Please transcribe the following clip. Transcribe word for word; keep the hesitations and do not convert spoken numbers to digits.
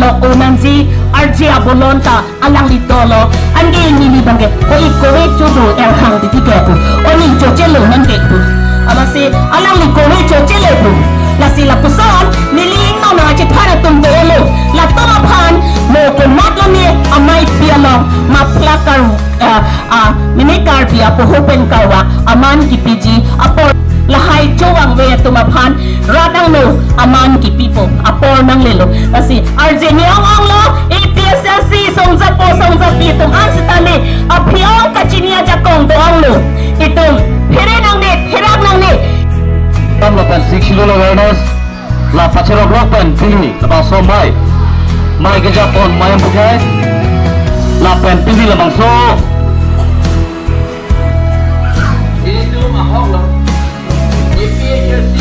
Lo o nangji arje abolon ta alangli dolo, anke neli abangke koi kove chodo erhang titi ke pu. O ning chochelo nangke pu. Amatsi alangli kove chochele pu. Lasi lapuson neli ingno nangchethan atum dolo. Latum aphan mo komatlo ne amei pi along ma phlakar, ah, ah, mene Karbi apoho pen karwa aman kipiji apor, lahai chowang ve atum aphan rat angno aman kipipo apor nanglelo. Lasi arje ne-ong onglo, A P S S C songjapo songjapi atum an sitame aphi-ong kachini ajakong do-onglo. Itum phere nangne, pherak nangne. Kam lapen six schedule awareness la pacherok rok pen pini labangso mei, mei kejapon mei ampukhai lapen pini labangso itum ahok lo. A P H L C